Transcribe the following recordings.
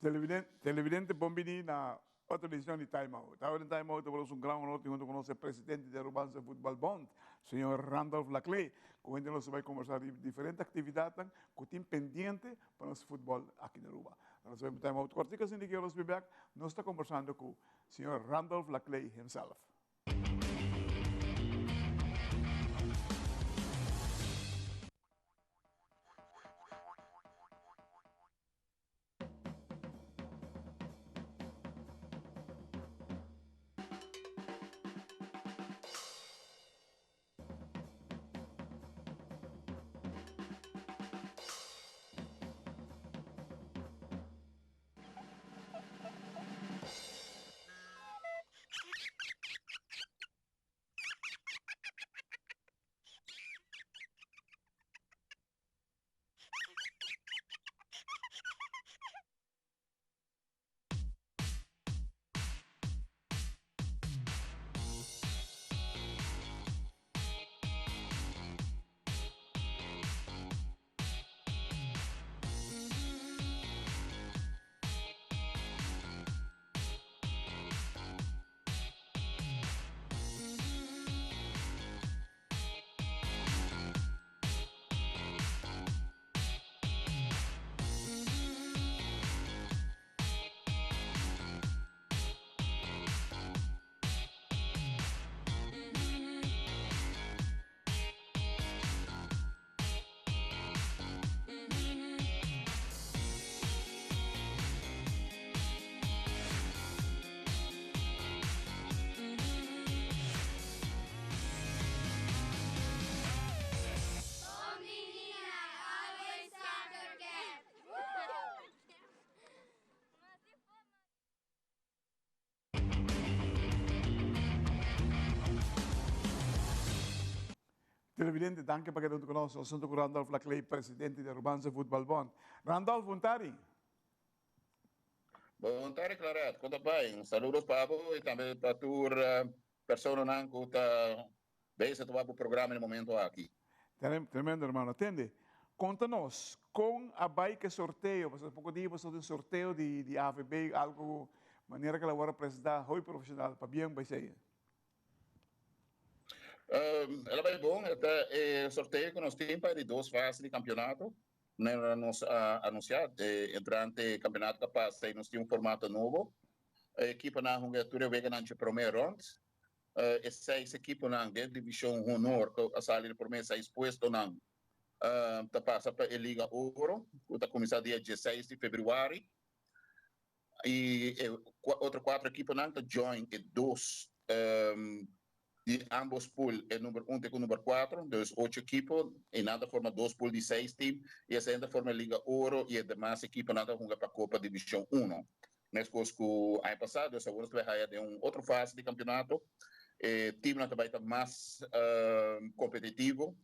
Televidente, bon bini na otro edicion di Time Out. Awe den Time Out tabata un gran honor tin hunto cu nos e presidente di Arubanse Voetbal Bond, señor Randolph Laclé, cu hende nos ta bay conversa di diferente actividadnan cu tin pendiente pa nos futbol aki na Aruba. Nos ta bay Time Out cortico asina di nos be back, nos ta conversando cu señor Randolph Laclé himself. Televidente, danki pa keda huntu ku nos. Nos huntu ku Randolph Laclay, presidente di Arubanse Voetbal Bond. Randolph, bon tardi. Bon tardi, Claret. Kon ta bai? Un saludos pa bo i tambe pa tur personanan ku ta bezig ta wak bo programa na e momento aki. Tremendo, hermano. Tende, konta nos, kon a bai ku e sorteo? Pasobra poko dia boso tin sorteo di AVB, algo manera ku el a wòrdu presentá hopi profeshonal. Pabien pa esei. El a bai bon, e ta e sorteo ku nos tin pa e di dos fase di kampionato. Manera nos a anunsiá entrante e kampionato ta pasa i nos tin un formato nobo. E ekiponan a hunga tur e weganan dje promé rònt. E seis ekiponan den divishon honor ku a sali di promé seis puestonan ta pasa pa e Liga Oro ku ta kuminsá dia dieseis di febrüari. Y e otro cuatro equiponan ta join e dos di ambos pool, e number un te cu number cuatro, dus ocho equipo, y nan ta forma dos pool di seis team, y esey ta forma e Liga Oro y e demas equiponan ta hunga pa Copa Division Uno. Mescos cu aña pasa, dus awor nos ta bay haya den un otro fase di campeonato, e teamnan ta bay ta mas competitivo,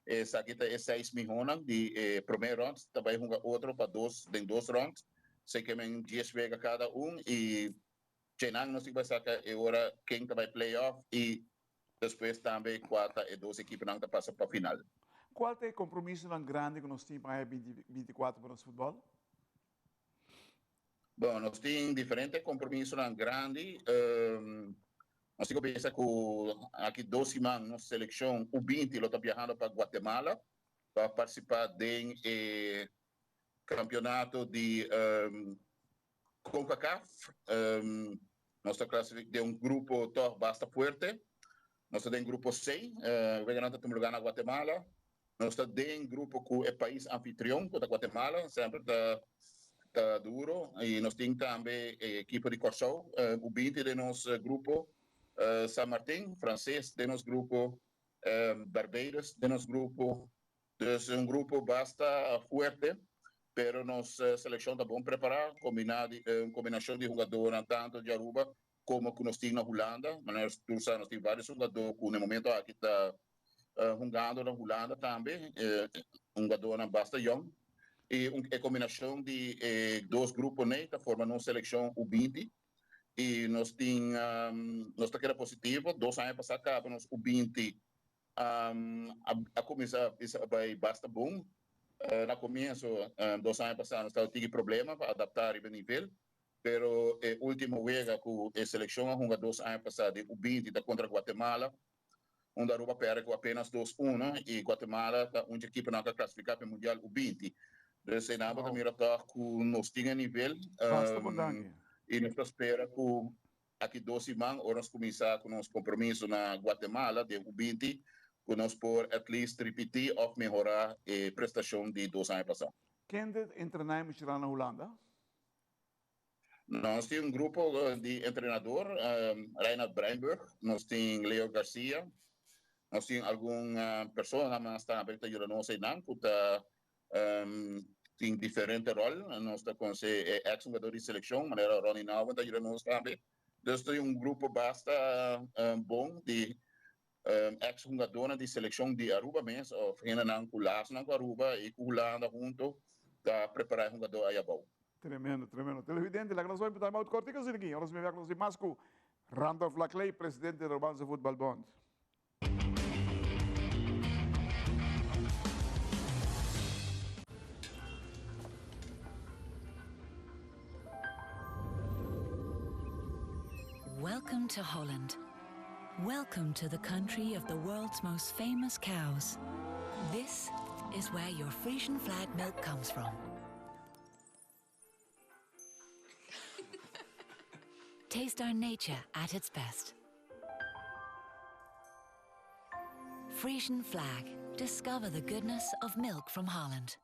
esaki ta e seis mihonan di e prome rond, ta bay hunga otro pa dos den dos rond. Se ke men dies wega kada un i djenan nos tin bai saka e ora ken ta bai play-off i despues tambe kua ta e dos ekiponan ta pasa pa final. Kual ta e kompromisonan grandi ku nos tin pa aña binti 24 pa nos futbòl? Bon, nos tin diferente kompromisonan grandi. Nos tin ku pensa ku aki dos siman nos selekshon U 20 lo ta biahando pa Guatemala pa partisipá den e Campeonato di Concacaf, nos ta clasifica den un grupo toch basta fuerte. Nos ta den grupo C, weganan ta tuma lugar na Guatemala. Nos ta den grupo cu e pais anfitrion cu ta Guatemala, semper ta ta duro. Y nos tin tambe e ekipo di Corsou, U20 den nos grupo, San Martin, Frances den nos grupo, Barbados den nos grupo. Dus un grupo basta fuerte, pero nos seleccion ta bon prepara, combina di un combinacion di hungadornan tanto di Aruba como cu nos tin na Hulanda. Manera tur sa nos tin varios hungador cu na e momento aki ta hungando na Hulanda tambe, hungadornan basta yong. Y un e combinacion di e dos gruponan ta forma nos seleccion U 20 y nos tin nos ta keda positivo. Dos aña pasa caba nos U 20 A cuminsa bisa bay basta bon. Na comienso, dos aña pasa nos tabata tiki problema pa adapta riba e nivel, pero e ultimo wega cu e seleccion a hunga dos aña pasa den U20 ta contra Guatemala, unda Aruba perde cu apenas dos uno y Guatemala ta un dje ekiponan cu a clasifica pa e Mundial U20. Dus einan bo ta mira tog cu nos tin e nivel y nos ta spera cu Aki dos siman ora nos kuminsá ku nos kompromiso na Guatemala den U20 ku nos por at least ripití òf mehorá e prestashon di dos aña pasá. Ken ta entrená e muchanan na Hulanda? Nos tin un grupo di entrenador, Reinhard Breinburg, nos tin Leo Garcia, nos tin algun persona mas tambe ku ta yuda nos einan ku ta Tin diferente rol, nos ta conoce e ex hungador di seleccion manera Ronnie Nauwen ta yuda nos tambe. Dus tin un grupo basta bon di ex hungadornan di seleccion di Aruba mes of hendenan cu lasonan cu Aruba y cu Hulanda hunto ta prepara e hungador aya abou. Tremendo, tremendo. Televidente, laga nos bai pa time out cortico asina aki. Ora nos bini bek nos tin mas cu Randolph Laclay, presidente di Arubanse Voetbal Bond. Welcome to Holland. Welcome to the country of the world's most famous cows. This is where your Frisian flag milk comes from. Taste our nature at its best. Frisian flag. Discover the goodness of milk from Holland.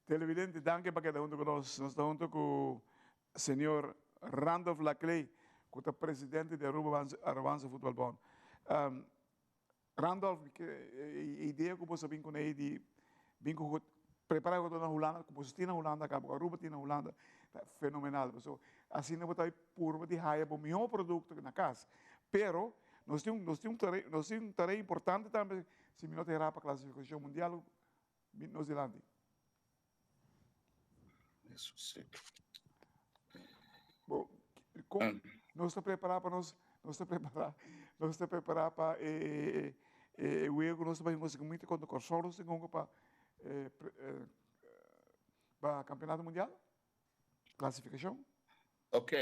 Televidente, danki pa keda hunto ku nos. Nos ta hunto ku señor Randolph Laclay, ku ta presidente di Aruba Arubanse Futbal Bond. Randolph, e idea ku boso a bin kuné di bin ku prepará e jugador na Hulanda, ku boso tin na Hulanda kaba, ku Aruba tin na Hulanda, ta fenomenal. Pasobra asina bo ta purba di haya bo mihó produkto na kas. Pero nos tin nos tin un tarea nos tin un tarea importante tambe si mi no ta erá pa klasifikashon mundial nos dilanti. Eso sí. Bo, kon nos ta prepará pa nos, nos ta prepará, nos ta prepará pa e, e, e, e wega ku nos ta bai hunga segun mi ta kontra Kòrsou nos tin hunga pa e, pa kampeonato mundial? Klasifikashon? Ok,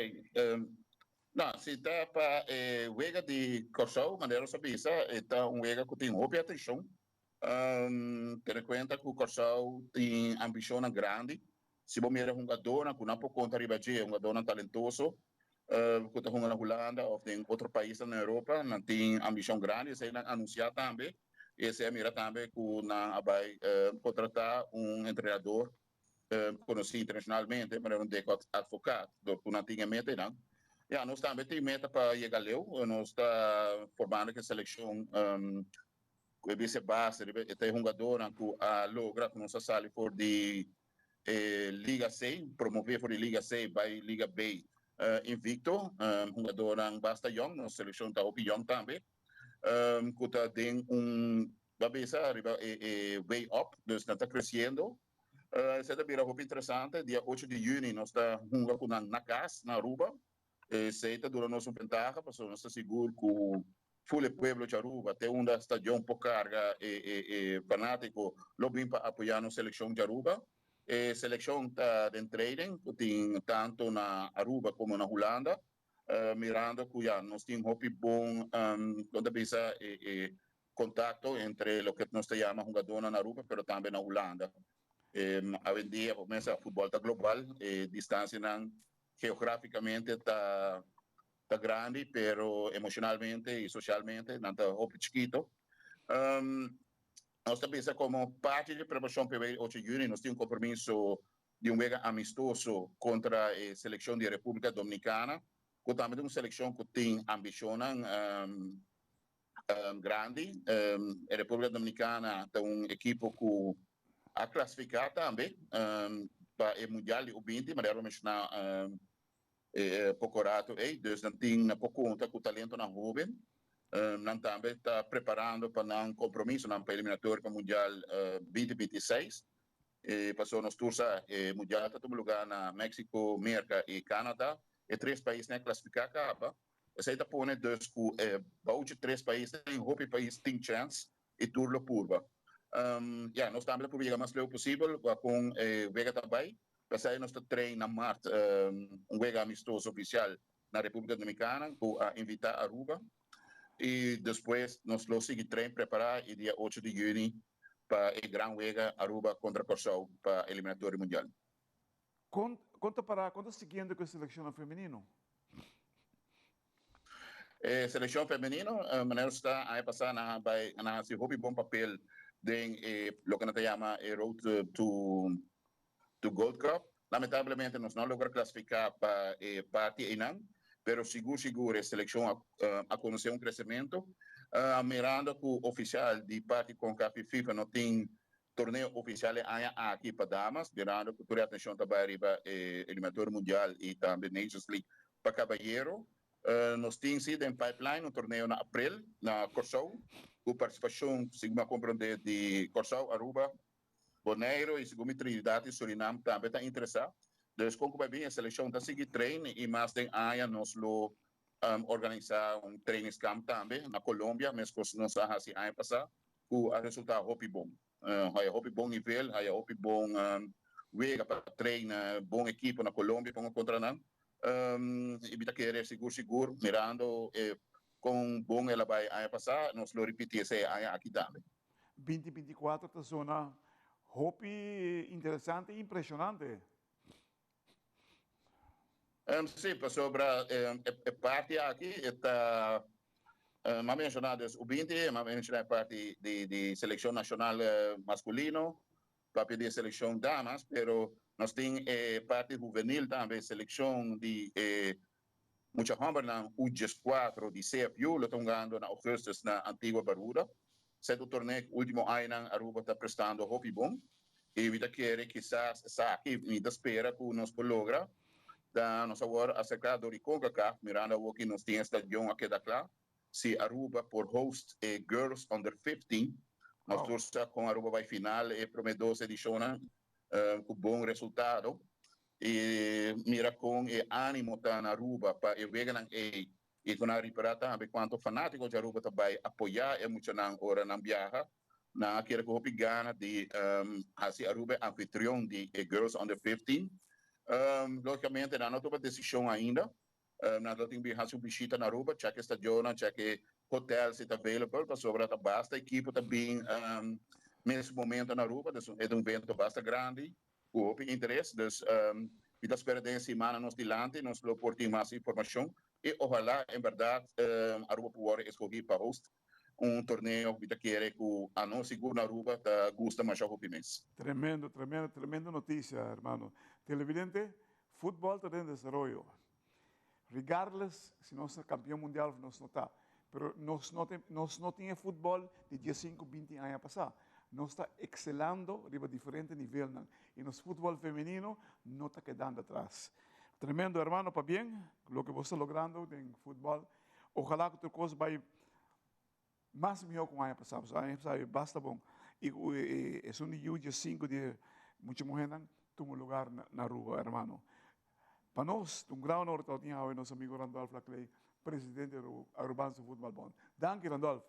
no, si ta pa e wega di Kòrsou, manera nos a bisa, e ta un wega ku tin hopi atenshon. Tene kuenta ku Kòrsou tin ambishonnan grandi. Si bo mira hungadónan ku nan por konta riba dje, hungadónan talentoso ku ta hunga na Hulanda òf den otro paisnan na Europa, nan tin ambishon grandi. Esei nan anunsiá tambe i esei a mira tambe ku nan a bai kontratá un entrenador konosí internashonalmente manera un Dick Advocaat dor ku nan tin e meta einan. Ya, nos tambe tin meta pa yega leu. Nos ta formando ku e selekshon. Ku e bisa base riba e ta e hungadónan ku a logra ku nos a sali for di e Liga C, promové for di Liga C bai Liga B invicto. Hungadónan basta yòn, nos selekshon ta hopi yòn tambe, ku ta den un, bo a bisa riba e way up, dus nan ta kresiendo. Esei ta bira hopi interesante. Dia ocho di yüni nos ta hunga ku nan na kas na Aruba. Esei ta duna nos un ventaha pasobra nos ta sigur ku ful e pueblo di Aruba te unda stadion por carga e e fanatico lo bin pa apoya nos seleccion di Aruba. E seleccion ta den training cu tin tanto na Aruba como na Hulanda mirando cu ya nos tin hopi bon con ta bisa e e contacto entre loke nos ta yama hungadornan na Aruba pero tambe na Hulanda. Awendia por mesa futbol ta global e distancianan geograficamente ta ta grandi pero emocionalmente y socialmente nan ta hopi chikito. Nos ta bisa como parti di preparacion pa e ocho juni nos tin un compromiso di un wega amistoso contra e seleccion di Republica Dominicana cu tambe ta un seleccion cu tin ambicionnan grandi. E Republica Dominicana ta un ekipo cu a clasifica tambe pa e Mundial di U binti, manera bo menciona poko rato ei, dus nan tin nan por konta ku talentonan hoben. Nan tambe ta preparando pa nan kompromisonan pa eliminatorio pa Mundial binti binti i seis. Pasobra nos tur sa e Mundial ta tuma lugá na Mexico, Merka i Canada. E tres paisnan a klasifiká kaba. Esei ta pone dus ku e bou dje tres pais tin hopi pais tin chèns i tur lo purba. Ya, nos tambe ta purba yega mas leu posibel wak kon e wega ta bai. P'esei nos ta train na mart un wega amistoso ofisial na Repúblika Dominikana ku a invitá Aruba i despues nos lo sigui train prepará i dia ocho di yüni pa e gran wega Aruba kontra Kòrsou pa eliminatorio mundial. Kon kon ta pará, kon ta siguiendo ku e selekshonnan femenino? E selekshon femenino, manera nos ta aña pasá nan a bai nan a hasi hopi bon papel den e loke nan ta yama e road to to Gold Cup. Lamentablemente nos no a logra klasifiká pa e parti einan, pero sigur sigur e selekshon a a konosé un kresementu. Mirando ku ofisial di parti Concaf i FIFA no tin Torneo oficial e aña aki pa damas, mirando cu tur e atencion ta bay riba e eliminatorio mundial y tambe Nations League pa cabayero. Nos tin si den pipeline un torneo na april na Corsou cu participacion, segun mi a comprende, di Corsou, Aruba, Bonaire y segun mi Trinidad y Surinam tambe ta interesa. Dus con cu bay bin e seleccion ta sigui train y mas den aña nos lo organisa un trainingskamp tambe na Colombia mescos nos a haci aña pasa. Ku a resultá hopi bon. Haya hopi bon nivel, haya hopi bon wega pa train bon ekipo na Colombia pongo kontra nan. I mi ta kere sigur sigur mirando e kon bon el a bai aña pasá nos lo ripití esei aña aki tambe. 2024 ta zona hopi interesante i impreshonante. Sí, pasobra e parti aki e ta, m'a menshoná dus U20, m'a menshoná e parti di selekshon nashonal maskulino, papia di e selekshon damas, pero nos tin e parti huvenil tambe, selekshon di e mucha hòmbernan U dieskuatro di CFU lo ta hungando na ougùstùs na Antigua Barbuda. Esei ta un torneo ku último añanan Aruba ta prestando hopi bon i mi ta kere kisas esaki mi ta spera ku nos por logra ta nos awor aserká dor di Concacaf mirando awor ki nos tin e stadion a keda kla si Aruba por host e Girls Under 15 nos tur sa kon Aruba bai final e prome dos edishonnan ku bon resultado i mira kon e animo ta na Aruba pa e weganan ei I ku nan a ripará tambe kuantu fanátiko di Aruba ta bai apoyá e muchanan ora nan biaha. Nan a kere ku hopi gana di hasi Aruba e anfitrion di e Girls Under 15. Lógikamente nan no tuma desishon ainda. Nan lo tin bin hasi un bishita na Aruba, chèk e stadionnan, chèk e hotèl si ta available, pasobra ta basta ekipo ta bin mes momento na Aruba. Dus e ta un evento basta grandi ku hopi interes. Dus mi ta spera den e simana nos dilanti nos lo por tin mas informashon i ohalá en bèrdat Aruba por wòrdu eskohí pa host un torneo ku mi ta kere ku anos sigur na Aruba ta gusta masha hopi mes. Tremendo, tremendo, tremendo noticia, hermano. Televidente, futbol ta den desaroyo. Regardless si nos ta campeon mundial of nos no ta. Pero nos no tin, nos no tin e futbol di diesinco, binti aña pasá. Nos ta excelando riba diferente nivelnan y nos futbol femenino no ta kedando atras. Tremendo hermano, pabien loke bo sta logrando den futbol. Ojalá cu tur cos bay mas mihó ku aña pasá, pasobra aña pasá e basta bon. I ku esun di yu diesinku di e mucha muhénan tuma lugar na Aruba, hermano. Pa nos ta un gran honor ta tin awe nos amigo Randolph Laclay, presidente di Arubaanse Voetbalbond. Danki, Randolph.